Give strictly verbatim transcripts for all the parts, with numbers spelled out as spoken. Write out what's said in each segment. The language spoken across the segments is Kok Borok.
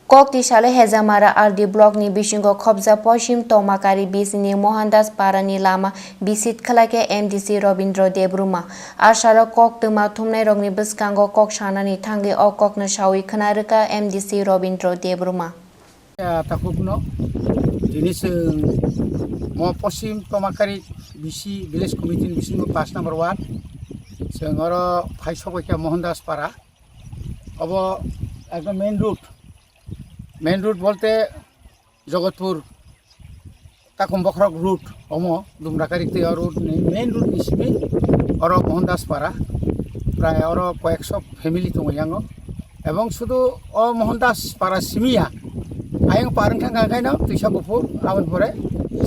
Kok tisalo Hejamara R D block ni bisingo khobja Poshim Tomakari bisini Mohandas Para ni lama visit khlaikha M D C Robindra Debbarma. Arsalo kok twma thumnai rokni bwskango kok sanani thangwi o kokno sawi khna rwkha M D C Robindra Debbarma. Ya, takhukno tini chwng mo Poshim Tomakari B C Village Committee ni bisingo pash number ward, chwng oro phai sokbaikha Mohandas Para. Obo ekdom main road, main road bolte Jogotpur Takum Bokhorok road, omo Dumrakari tei o road ni main road ni simi oro Mohandas Para, prai oro koyekso family tongo yango, ebong sudu o Mohandas Para simi ya, ayang par wngkha kha khaino Twisa Buphur, aboni pore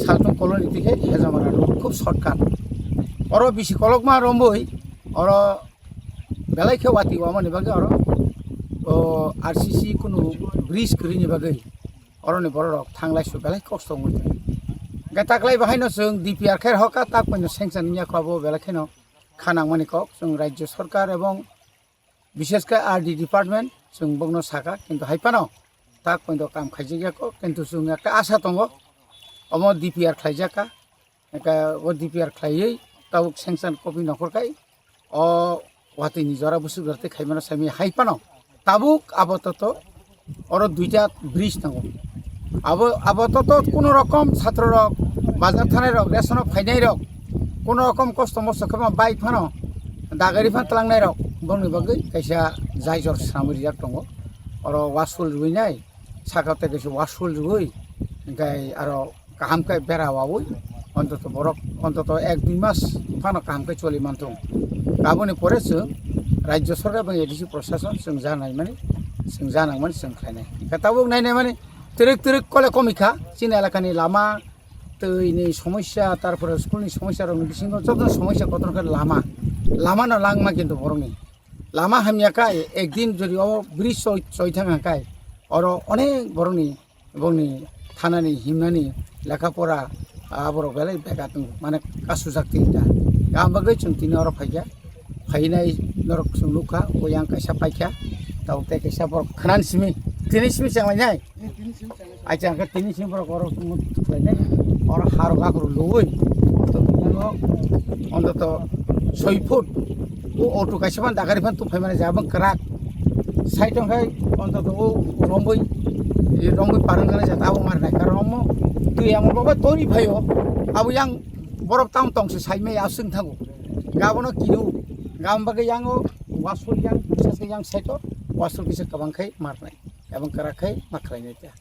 Saltung Colony tike Hejamara road, khub shortcut. Oro bisi kolokma romboi, oro belai khe watwi wamani bagwi oro o R C C kunu bridge kwrwini bagwi oroni bororok thanglai su belai kosto wngwi tongo. Hwnkhe taklai bahaino chwng D P R khe rohorkha, tak poino sanction wngya kho abo belai kheno kha nangmani kok. Chwng Rajya Sarkar ebong bishesh khe R D department chwng bokno sakha, kintu hai phano tak poino kam khaijak ya kho, kintu chwng ekta asa tongo omo D P R khlaijak kha. Hwnkhe o D P R khlaiwi tabuk sanction copy nokhor khai o watwi ni jora busuk jora tei khaimano saimanya hai phano tabuk abo toto oro duita bridge nango. Abo, abo toto kuno rokom chhatro rok, bazar thanai rok, ration o phainai rok, kuno rokom kosto mosto khe ma bai phano, dagari phan tlangnai rok, bongni bagwi kaisa jaijor swnamwi rijak tongo. Oro wasul rwinai, saka tei kaisa wasul rwui, hwnkhe aro kaham khe bera waui, ontoto borok, ontoto ek dui mas phano kaham khe choli manthung. Aboni pore chwng Rajya Sarkar bai A D C Prashason chwng ja naimani, chwng ja nangmani chwng khlainai. Hwnkhe tabuk nainai mani twrwk twrwk kole komikha, chini elakani lama, twi ni somosya, tarpore school ni somosya rokni bisingo joto somosya kotor khe lama, lama no langma kintu borokni lama hamya kha, ekdin jodi o bridge choi, choi thang kha, oro onek borokni bongni thanani himnani lekha pora, ah, borok belai beka tongo, mane kasujak tini ta. Gam bagwi chwng tini oro phaikha, phainai norok chwng nukha, o yang kaisa paikha, tabuk tei kaisa borok khwnani simi, tini simi chenglainai. Acha hwnkhe tini simi borok oro tongma khlainai, oro harok akhoro luwi, ontoto soi phut, o auto kaisa phan dagari phan tubphaimani jabon kwrak. Side hwnkhe ontoto o romboi, e romboi parwng gana jata abo marnai. Karon omo twi amo baba tori phaio. Abo yang borok town tongse saimai aswng thango. Gabono kiru. Gam bagwi yango wasol yang, bisas khe yang side o wasol kisa kwbang khai marnai. Ebong kwrak khai ma khlainai ta.